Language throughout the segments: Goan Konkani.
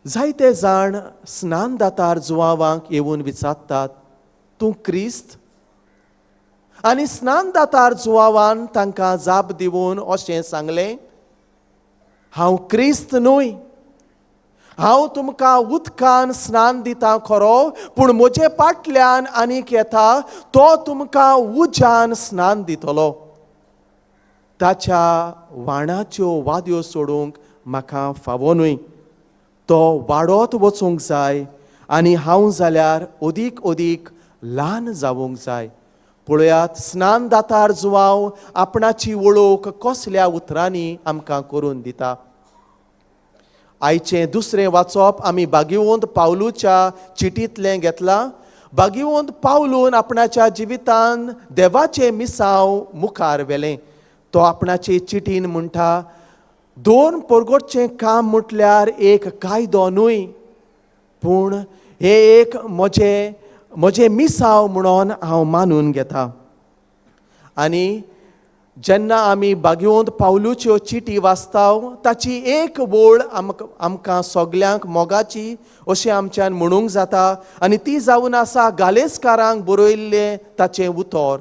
जायते जाण स्नानदातार जुवांवांक येवन विचारतात, तूं क्रिस्त? आनी स्नानदातार जुवांवान तांकां जाप दिवन अशें सांगलें, हांव क्रिस्त न्हय. हांव तुमकां उदकान स्नान दिता खरो, पूण म्हजे फाटल्यान आनीक येता तो तुमकां उज्यान स्नान दितलो. ताच्या वाणाच्यो वाद्यो सोडूंक म्हाका फावो न्हय. तो वाडत वचूंक जाय आनी हांव जाल्यार अदीक अदीक ल्हान जावंक जाय. पळयात, स्नान दातार जुवांव आपणाची वळख कसल्या उतरांनी आमकां करून दिता. आयचें दुसरें वाचप आमी बागिवंत पावलूच्या चिटींतलें घेतलां. बागिवंत पावलून आपणाच्या जिवितान देवाचें मिसांव मुखार व्हेलें. तो आपणाचे चिटीन म्हणटा, दोन परगटचें काम म्हटल्यार एक कायदो न्हय, पूण हें एक म्हजें म्हजें मिसांव म्हणून हांव मानून घेता. आनी जेन्ना आमी बागिवंत पावलूच्यो चिटी वाचता, ताची एक वळ आमकां सगल्यांक मोगाची अशें आमच्यान म्हणूंक जाता आनी ती जावन आसा गालेस्कारांक बरयल्लें ताचें उतर,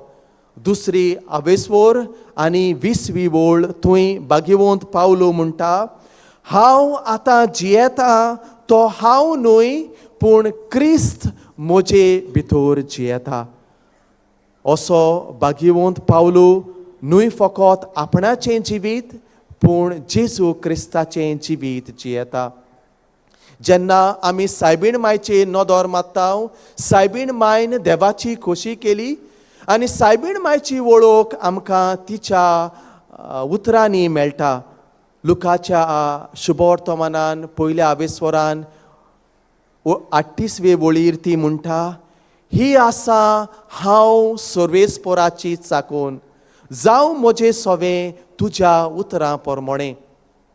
दुसरी आवेस्वोर आनी विसवी वळ. थंय बागिवंत पावलू म्हणटा, हांव आतां जियेता तो हांव न्हय, पूण क्रिस्त म्हजे भितर जियेता. असो बागिवंत पावलू न्हय फकत आपणाचें जिवीत, पूण जेजू क्रिस्ताचें जिवीत जियेता. जेन्ना आमी सायबीण मायचेर नदर मारता, सायबीण मायन देवाची खोशी केली आनी सायबीण मायची वळख आमकां तिच्या उतरांनी मेळटा. लुकाच्या शुभवर्तमानान पयल्या आवेस्वरान 38वे वळीर ती म्हणटा, ही आसा हांव सर्वेस्पोराची चाकून, जावं म्हजें सोवें तुज्या उतरां प्रमाणें.